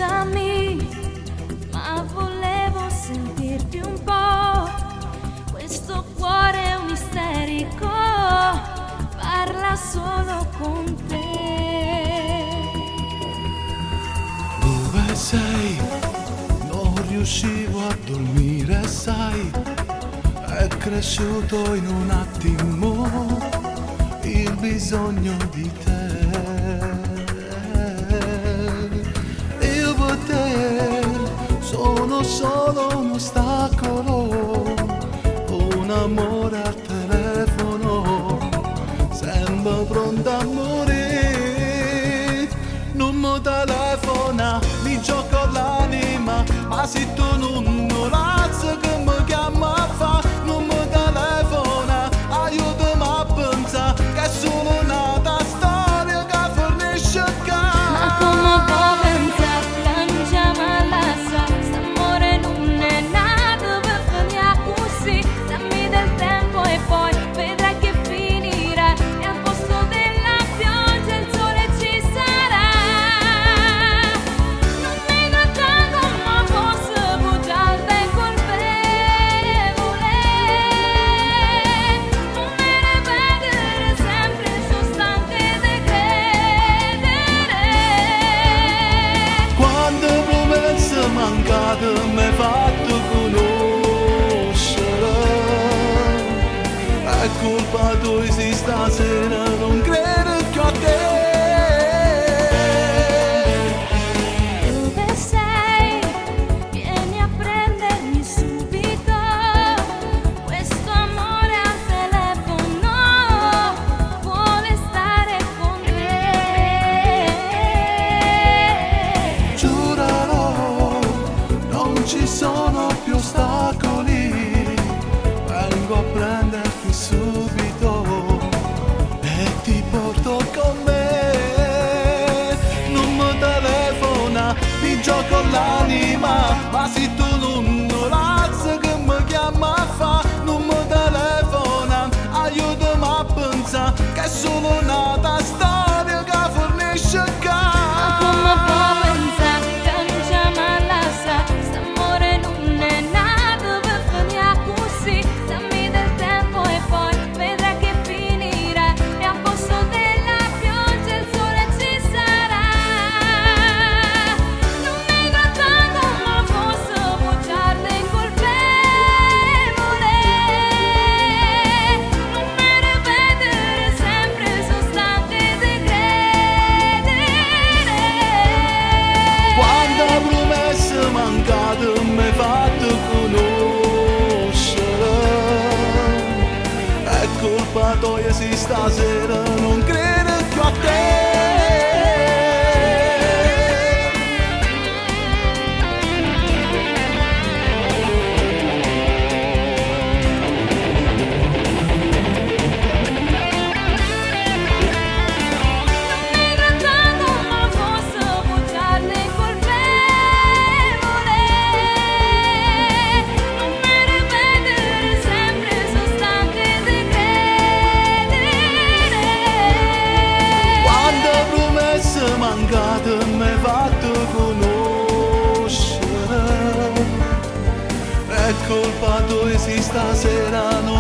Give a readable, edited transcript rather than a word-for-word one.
Scusami, ma volevo sentirti un po'. Questo cuore è un isterico, parla solo con te. Dove sei? Non riuscivo a dormire, sai, è cresciuto in un attimo il bisogno di te. Io per te sono solo un ostacolo, un amore al telefono, sembra pronto a morire. Non mi telefona, mi gioco l'anima, ma se tu non razza che mi chiama a fa, non mi telefona, aiutami a pensare che è solo un'altra storia che finisce qua. Ma come può pensare che non ci lascia? St'amore non è nato per finire così. Dammi del tempo e poi vedrai che finirà. E al posto della pioggia il sole ci sarà. Non mi trattare come fosse bugiarda e colpevole. Non mi ripetere sempre, sono stanca di credere. Quante promesse mancate mi hai fatto conoscere. È colpa tua se stasera non credo più a te. Dove sei? Vieni a prendermi subito. Questo amore al telefono vuole stare con te. Giuralo, non ci sono più ostacoli. Vengo a prenderti subito e ti porto con me. Non mi telefona, mi gioco l'anima, ma se tu non razza che mi chiama a fa, non mi telefona, aiutami a pensare che è solo un'altra storia che finisce qua. Ma come può pensare che non ci lascia? St'amore non è nato per finire così. Dammi del tempo e poi vedrai che finirà. E al posto della pioggia il sole ci sarà. Non mi trattare come fosse bugiarda e colpevole. Non mi ripetere sempre, sono stanca di credere. Quante promesse mancate mi hai fatto conoscere. È colpa tua se stasera non credo più a te. Non mi trattare come fosse bugiarda e colpevole. Non mi ripetere sempre, sono stanca di credere. Quante promesse mancate mi hai fatto conoscere. È colpa tua se stasera non